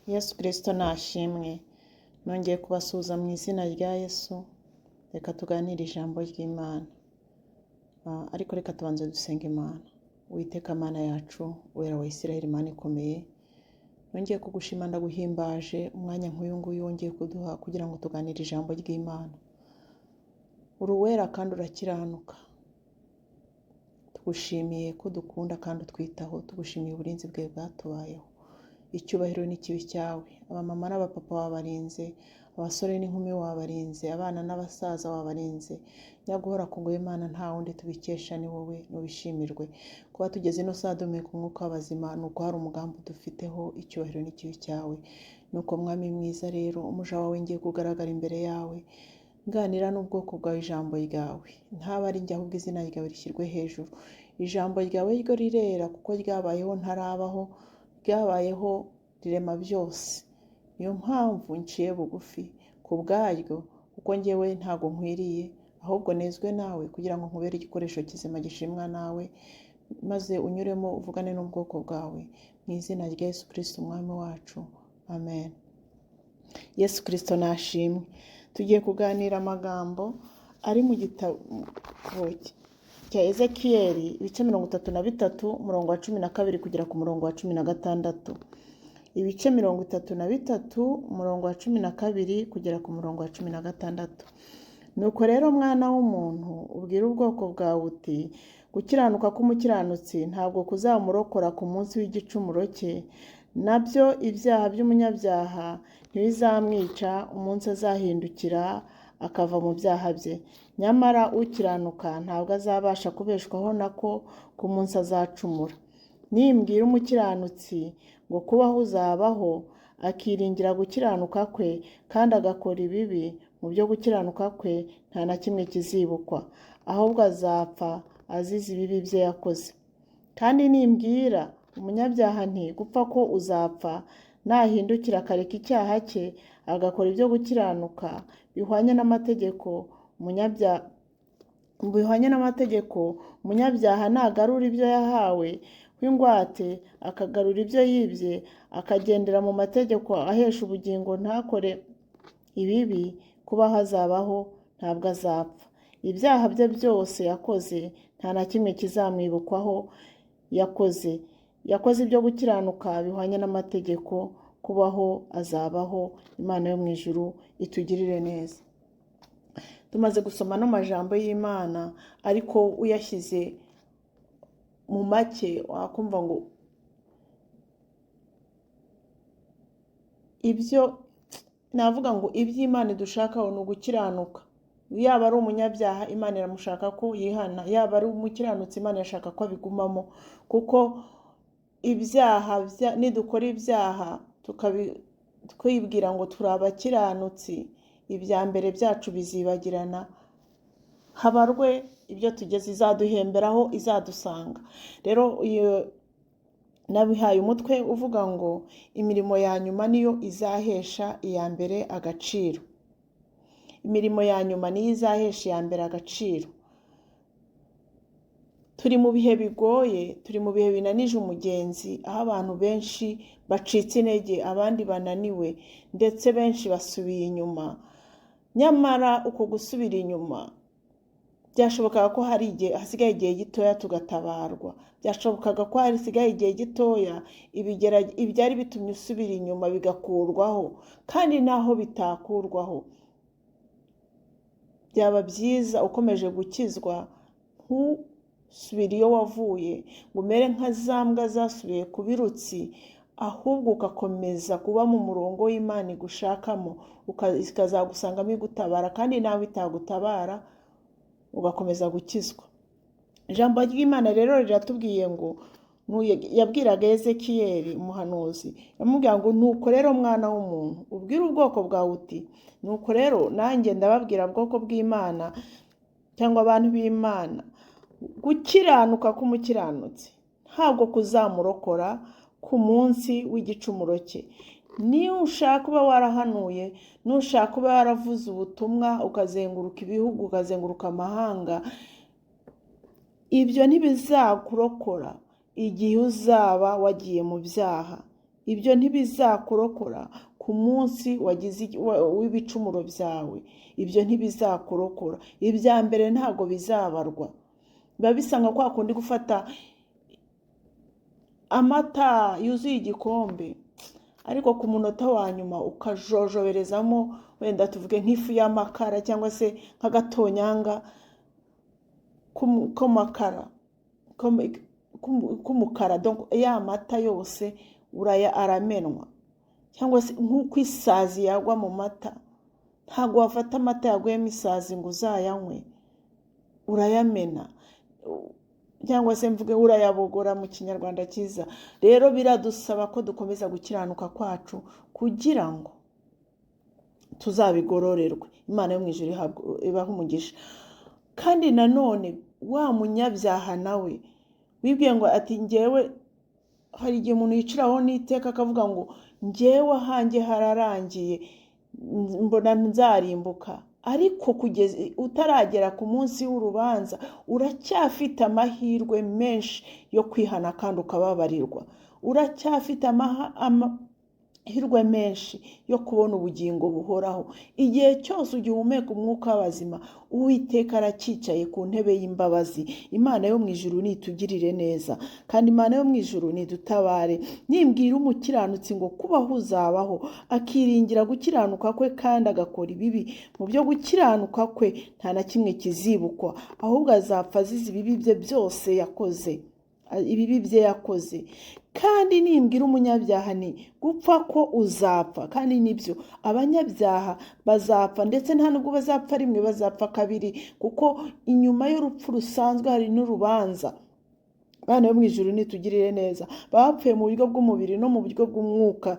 Yesu Kristo nashimwe, nongeye kubasuhuza mu izina rya Yesu, reka tuganire ijambo ry'Imana. Ariko reka tubanze dusenge Imana. Uwiteka Mana yacu, Uwera wa Isiraheli, Imana ikomeye, nongeye kugushima ndaguhimbaje umwanya nk'uyu nguyu wongeye kuduha kugira ngo tuganire ijambo ry'Imana. Uri uwera kandi urakiranuka. Tugushimiye ko dukunda kandi utwitaho, tugushimiye uburinzi bwawe bwatubayeho. Icyubahiro n'ikibi cyawe. Abamama n'abapapa wabarinze, abasore n'inkumi wabarinze, abana n'abasaza wabarinze. Nyaguhora ku ngoyi Imana nta wundi tubikesha ni wowe, nubishimirwe. Kuba tugeze ino saha duhumeka umwuka w'abazima ni uko hari umugambi udufiteho, icyubahiro n'ikibi cyawe. Nuko Mwami mwiza rero, umuja wawe ngiye kugaragara imbere yawe, nganira n'ubwoko bwawe ijambo ryawe. Ntaba ari njye ahubwo izina ryawe rishyirwe hejuru. Ijambo ryawe ryo rirera kuko ryabayeho ntarabaho, ryabayeho rirema byose. Niyo mpamvu nciye bugufi ku bwaryo, kuko njyewe ntago nkwiriye, ahubwo nezwe nawe kugira ngo nkubere igikoresho kizima gishimwa nawe, maze unyuremo uvugane n'ubwoko bwawe. Mu izina rya Yesu Kristo umwami wacu, amen. Yesu Kristo nashimwe. Tugiye kuganira amagambo ari mu gitabo cya Ezekiyeli, ibice 33, umurongo wa 12 kugera ku murongo wa 16. Ibice 33, umurongo wa 12 kugera ku murongo wa 16. Nuko rero mwana w'umuntu, ubwire ubwoko bwawe uti gukiranuka k'umukiranutsi ntabwo kuzamurokora ku munsi w'igicumuro cye, nabyo ibyaha by'umunyabyaha ntibizamwica umunsi azahindukira akava mu byaha bye. Nyamara ukiranuka ntabwo azabasha kubeshwaho nako ku munsi azacumura. Nimbwira umukiranutsi ngo kubaho uzabaho, akiringira gukiranuka kwe kandi agakora ibibi, mu byo gukiranuka kwe nta na kimwe kizibukwa, ahubwo azapfa azize ibibi bye yakoze. Kandi nimbwira umunyabyaha nti gupfa ko uzapfa, nahindukira akareka icyaha cye agakora ibyo gukiranuka bihwanye n'amategeko, bihwanye n'amategeko, umunyabyaha nagarura ibyo yahawe w'ingwate, akagarura ibyo yibye, akagendera mu mategeko ahesha ubugingo ntakore ibibi, kubaho azabaho ntabwo azapfa. Ibyaha bye byose yakoze nta na kimwe kizamwibukwaho yakoze. Yakoze ibyo gukiranuka bihwanye n'amategeko, kubaho azabaho. Imana yo mu ijuru itugirire neza. Tumaze gusoma ano majambo y'Imana, ariko uyashyize mu make wakumva ngo ibyo navuga ngo iby'Imana idushakaho ni ugukiranuka. Yaba ari umunyabyaha Imana iramushaka ko yihana, yaba ari umukiranutsi Imana irashaka ko abigumamo, kuko ibyaha nidukora ibyaha twibwira ngo turi abakiranutsi, ibya mbere byacu bizibagirana, habarwe ibyo tugeze, izaduhemberaho, izadusanga. Rero iyo nabihaye umutwe uvuga ngo imirimo ya nyuma niyo izahesha iya mbere agaciro. Imirimo ya nyuma niyo izahesha iya mbere agaciro. Turi mu bihe bigoye, turi mu bihe binanije umugenzi, aho abantu benshi bacitse intege, abandi bananiwe, ndetse benshi basubiye inyuma. Nyamara uko gusubira inyuma byashobokaga ko hari igihe hasigaye igihe gitoya tugatabarwa, byashobokaga ko hasigaye igihe gitoya ibyari bitumye usubira inyuma bigakurwaho, kandi naho bitakurwaho byaba byiza ukomeje gukizwa, ntusubire iyo wavuye ngo umere nka za mbwa zasubiye ku birutsi, ahubwo ugakomeza kuba mu murongo w'Imana igushakamo, ikazagusangamo igutabara, kandi nawe itagutabara ugakomeza gukizwa. Ijambo ry'Imana rero riratubwiye ngo, yabwiraga Ezekiyeli umuhanuzi, yamubwira ngo nuko rero mwana w'umuntu, ubwire ubwoko bwawe uti nuko rero nanjye ndababwira bwoko bw'Imana cyangwa abantu b'Imana, gukiranuka k'umukiranutsi ntabwo kuzamurokora ku munsi w'igicumuro cye. Niba ushaka uba warahanuye, nushaka uba waravuze ubutumwa, ukazenguruka ibihugu, ukazenguruka amahanga, ibyo ntibizakurokora igihe uzaba wagiye mu byaha. Ibyo ntibizakurokora ku munsi wagize w'ibicumuro byawe. Ibyo ntibizakurokora. Ibya mbere ntabwo bizabarwa. Biba bisa nka kwa kundi gufata amata yuzuye igikombe, ariko ku munota wa nyuma ukajojoberezamo wenda tuvuge nk'ifu y'amakara cyangwa se nk'agatonyanga k'amakara k'umukara, ya mata yose uraya aramenwa, cyangwa se nk'uko isazi yagwa mu mata. Ntabwo wafata amata yaguyemo isazi ngo uzayanywe, urayamena, cyangwa se mvuge urayabogora mu Kinyarwanda cyiza. Rero biradusaba ko dukomeza gukiranuka kwacu kugira ngo tuzabigororerwe. Imana yo mu ijuru ibahe umugisha. Kandi nanone wa munyabyaha nawe wibwiye ngo ati ngewe, hari igihe umuntu yiciraho n'iteka akavuga ngo ngewe ahanjye hararangiye, mbona nzarimbuka. Ariko kugeza utaragera ku munsi w'urubanza uracyafite amahirwe menshi yo kwihana kandi ukababarirwa. Uracyafite amahirwe menshi yo kubona ubugingo buhoraho. Igihe cyose ugihumeka umwuka w'abazima, Uwiteka aracyicaye ku ntebe y'imbabazi. Imana yo mu ijuru nitugirire neza, kandi Imana yo mu ijuru nidutabare. Nimbwira umukiranutsi ngo kubaho uzabaho, akiringira gukiranuka kwe kandi agakora ibibi, mu byo gukiranuka kwe nta na kimwe kizibukwa, ahubwo azapfa azize ibibi bye byose yakoze, ibibi bye yakoze. Kandi nimbwira umunyabyaha ni gupfa ko uzapfa, kandi nibyo, abanyabyaha bazapfa, ndetse nta nubwo bazapfa rimwe, bazapfa kabiri, kuko inyuma y'urupfu rusanzwe hari n'urubanza. Bana bo mu ijuru nitugirire neza, bapfuye mu buryo bw'umubiri no mu buryo bw'umwuka.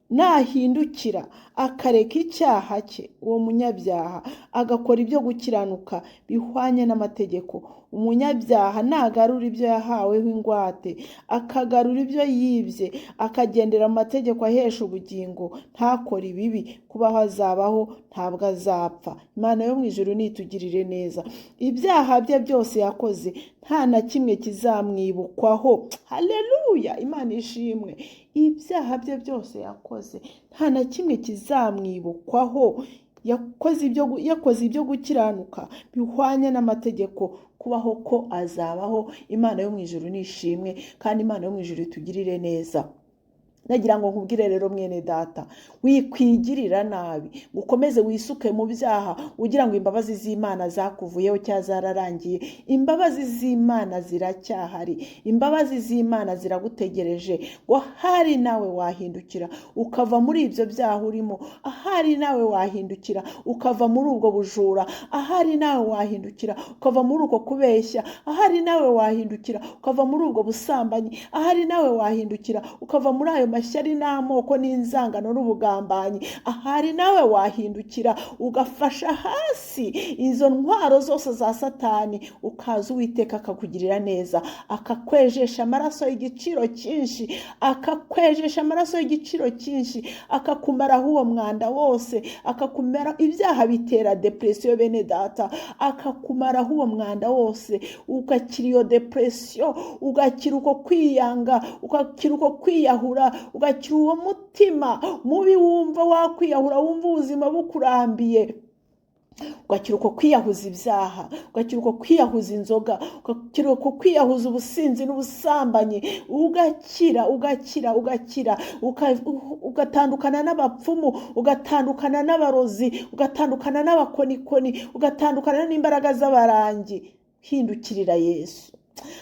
Nahindukira akareka icyaha cye, uwo munyabyaha agakora ibyo gukiranuka bihwanye n'amategeko, umunyabyaha nagarura ibyo yahaweho ingwate, akagarura ibyo yibye, akagendera mu mategeko ahesha ubugingo, ntakore ibibi, kubaho azabaho, ntabwo azapfa. Imana yo mu ijuru nitugirire neza. Ibyaha bye byose yakoze nta na kimwe kizamwibukwaho. Haleluya, Imana ishimwe. Ibyaha bye byose yakoze nta na kimwe kizamwibukwaho. Yakoze ibyo gukiranuka bihwanye n'amategeko, kubaho ko azabaho. Imana yo mu ijuru nishimwe, kandi Imana yo mu ijuru itugirire neza. Nagira ngo nkubwire rero mwene data, wikwigirira nabi ngo ukomeze wisuke mu byaha ugira ngo imbabazi z'Imana zakuvuyeho cyangwa zararangiye. Imbabazi z'Imana ziracyahari, imbabazi z'Imana ziragutegereje, ngo ahari nawe wahindukira ukava muri ibyo byaha urimo, ahari nawe wahindukira ukava muri ubwo bujura, ahari nawe wahindukira ukava muri uko kubeshya, ahari nawe wahindukira ukava muri ubwo busambanyi, ahari nawe wahindukira ukava muri ayo mashyari n'amoko n'inzangano n'ubugambanyi, ahari nawe wahindukira ugafasha hasi izo ntwaro zose za Satani, ukaza Uwiteka akakugirira neza, akakwejesha amaraso y'igiciro cyinshi, akakwejesha amaraso y'igiciro cyinshi, akakumaraho uwo mwanda wose, akakumara ibyaha bitera depresiyo bene data, akakumaraho uwo mwanda wose, ugakira iyo depresiyo, ugakira uko kwiyanga, ugakira uko kwiyahura, ugakira uwo mutima mubi wumva wakwiyahura, wumva ubuzima bukurambiye, ugakira uko kwiyahuza ibyaha, ugakira uko kwiyahuza inzoga, ugakira uko kwiyahuza ubusinzi n'ubusambanyi, ugakira, ugakira, ugakira, ugatandukana n'abapfumu, ugatandukana n'abarozi, ugatandukana n'abakonikoni, ugatandukana n'imbaraga z'abarangi. Hindukirira Yesu.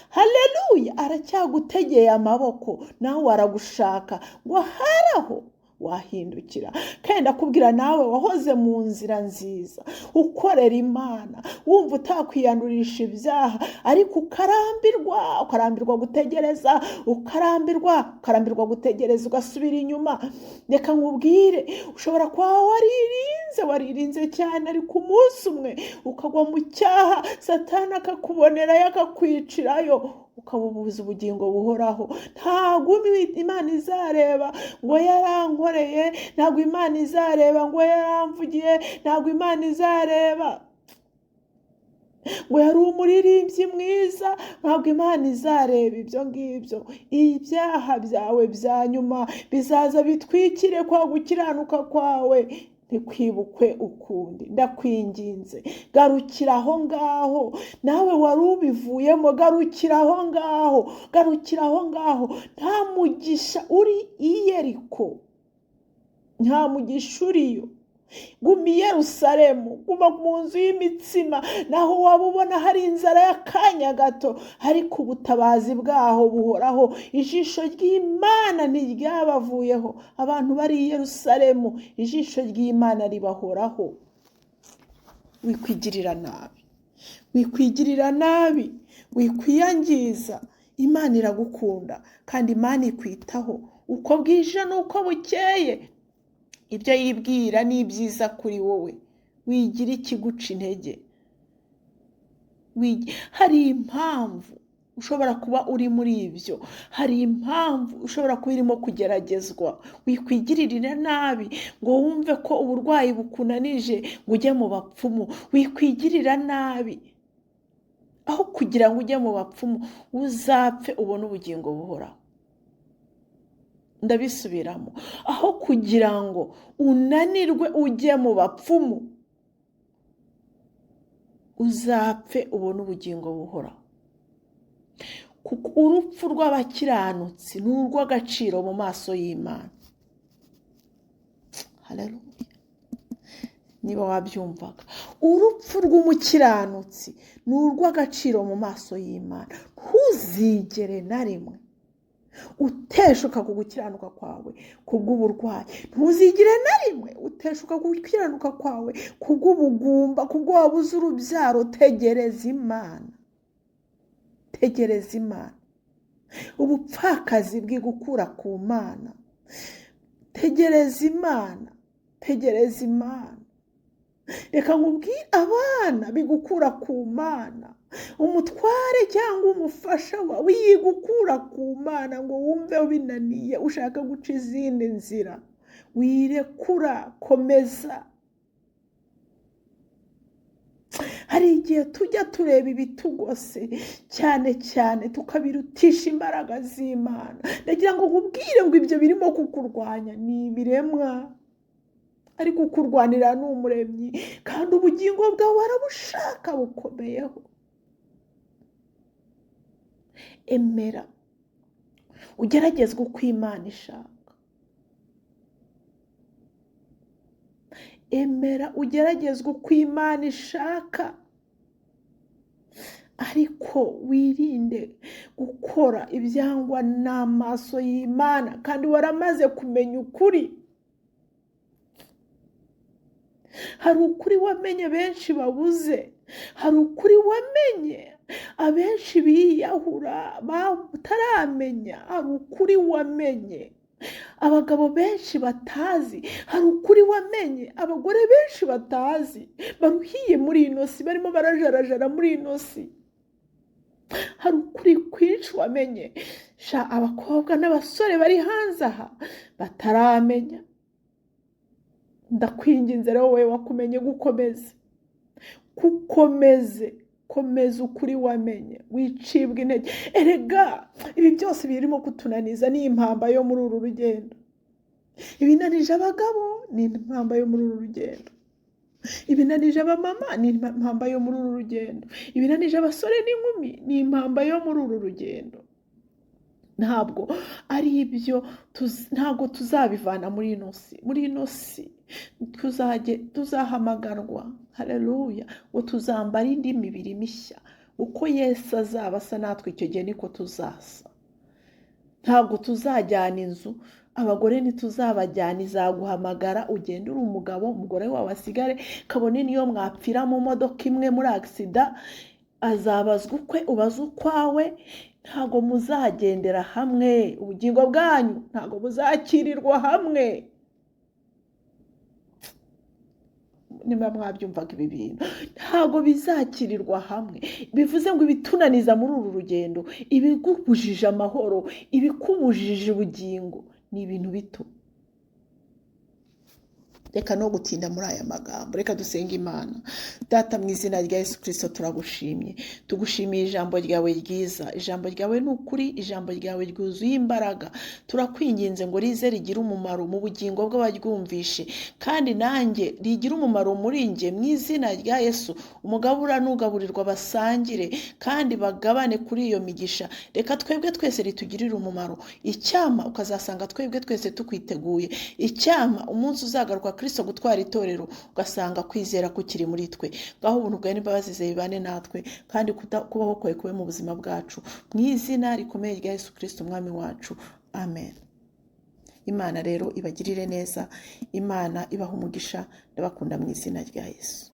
Haleluya, aracyagutegeye amaboko, nawe aragushaka ngo aharaho wahindukira. Kandi ndakubwira nawe wahoze mu nzira nziza, ukorera Imana, wumva utakwiyandurisha ibyaha, ariko ukarambirwa, ukarambirwa gutegereza, ukarambirwa gutegereza, ugasubira inyuma. Reka nkubwire, ushobora kuba waririnze, waririnze cyane, ariko umunsi umwe ukagwa mu cyaha, Satani akakubonerayo, akakwicirayo, ukabubuza ubugingo buhoraho. Ntabwo Imana izareba ngo yarankoreye, ntabwo Imana izareba ngo yaramvugiye, ntabwo Imana izareba. Ngo yari umuririmbyi mwiza. Ntabwo Imana izareba ibyo ngibyo. Ibyaha byawe bya nyuma bizaza bitwikire kwa gukiranuka kwawe, ntikwibukwe ukundi. Ndakwinginze, garukira aho ngaho. Nawe wari ubivuyemo, garukira aho ngaho, garukira aho ngaho. Nta mugisha uri i Yeriko, nta mugisha uriyo. Guma i Yerusalemu, guma mu nzu y'imitsima, naho waba ubona hari inzara y'akanya gato, ariko ubutabazi bwaho buhoraho. Ijisho ry'Imana ntiryabavuyeho. Abantu bari i Yerusalemu, ijisho ry'Imana ribahoraho. Wikwigirira nabi, wikwigirira nabi, wikwiyangiza. Imana iragukunda kandi Imana ikwitaho uko bwije n'uko bukeye. Ibyo yibwira ni byiza kuri wowe. Wigira ikiguca intege. Hari impamvu ushobora kuba uri muri ibyo, hari impamvu ushobora kuba urimo kugeragezwa. Wikwigirira nabi ngo wumve ko uburwayi bukunanije ngo ujye mu bapfumu. Wikwigirira nabi, aho kugira ngo ujye mu bapfumu uzapfe ubone ubugingo buhoraho. Ndabisubiramo, aho kugira ngo unanirwe ujye mu bapfumu, uzapfe ubone ubugingo buhoraho. Kuko urupfu rw'abakiranutsi ni urw'agaciro mu maso y'Imana. Haleluya. Niba wabyumvaga, urupfu rw'umukiranutsi ni urw'agaciro mu maso y'Imana. Ntuzigere na rimwe uteshuka ku gukiranuka kwawe kubw'uburwayi. Ntuzigere na rimwe uteshuka ku gukiranuka kwawe kubw'ubugumba, kubwo wabuze urubyaro. Tegereza Imana, tegereza Imana. Ubupfakazi bwigukura ku Mana. Tegereza Imana, tegereza Imana. Reka nkubwire, abana bigukura ku Mana, umutware cyangwa umufasha wawe yigukura ku Mana ngo wumve binaniye ushaka guca izindi nzira. Wirekura, komeza. Hari igihe tujya tureba ibitugose cyane cyane tukabirutisha imbaraga z'Imana. Ndagira ngo nkubwire ngo ibyo birimo kukurwanya ni ibiremwa, ariko ukurwanira ni Umuremyi, kandi ubugingo bwawe arabushaka bukomeyeho. Emera ugeragezwe uko Imana ishaka. Emera ugeragezwe uko Imana ishaka, ariko wirinde gukora ibyangwa n'amaso y'Imana kandi waramaze kumenya ukuri. Hari ukuri wamenye benshi babuze, hari ukuri wamenye abenshi biyahura bataramenya, hari ukuri wamenye abagabo benshi batazi, hari ukuri wamenye abagore benshi batazi, baruhiye muri ino si, barimo barajarajara muri ino si. Hari ukuri kwinshi wamenye sha abakobwa n'abasore bari hanze aha bataramenya. Ndakwinginze rero wowe wakumenye, gukomeze, kukomeze, komeza ukuri wamenye, wicibwa intege. Erega ibi byose birimo kutunaniza ni impamba yo muri uru rugendo. Ibinanije abagabo ni impamba yo muri uru rugendo, ibinanije abamama ni impamba yo muri uru rugendo, ibinanije abasore n'inkumi ni impamba yo muri uru rugendo. Ntabwo ari ibyo, ntabwo tuzabivana muri ino si. Muri ino si tuzahamagarwa, haleluya, ngo tuzambara indi mibiri mishya. Uko Yesu azaba asa natwe icyo gihe niko tuzasa. Ntabwo tuzajyana inzu, abagore ntituzabajyana, izaguhamagara ugende uri umugabo, umugore wawe asigare, kabone niyo mwapfira mu modoka imwe muri agisida, azabazwa ukwe ubaze ukwawe. Ntabwo muzagendera hamwe, ubugingo bwanyu ntabwo buzakirirwa hamwe. Niba mwabyumvaga ibi bintu, ntabwo bizakirirwa hamwe. Bivuze ngo ibitunaniza muri uru rugendo, ibigubujije amahoro, ibikubujije ubugingo, ni ibintu bito. Reka no gutinda muri aya magambo, reka dusenge Imana. Data, mu izina rya Yesu Kirisito turagushimye, tugushimiye ijambo ryawe ryiza. Ijambo ryawe ni ukuri, ijambo ryawe ryuzuye imbaraga. Turakwinginze ngo rize rigire umumaro mu bugingo bw'abaryumvishe, kandi nanjye rigire umumaro muri njye, mu izina rya Yesu. Umugabura n'ugaburirwa basangire kandi bagabane kuri iyo migisha. Reka twebwe twese ritugirire umumaro. Icyama ukazasanga twebwe twese tukwiteguye. Icyama umunsi uzagaruka Kristo gutwara itorero, ugasanga kwizera kukiri muri twe. Ngaho ubuntu bwawe n'imbabazi zawe bibane natwe, kandi kubaho kwawe kube mu buzima bwacu, mu izina rikomeye rya Yesu Kristo umwami wacu, amen. Imana rero ibagirire neza, Imana ibaha umugisha, ndabakunda mu izina rya Yesu.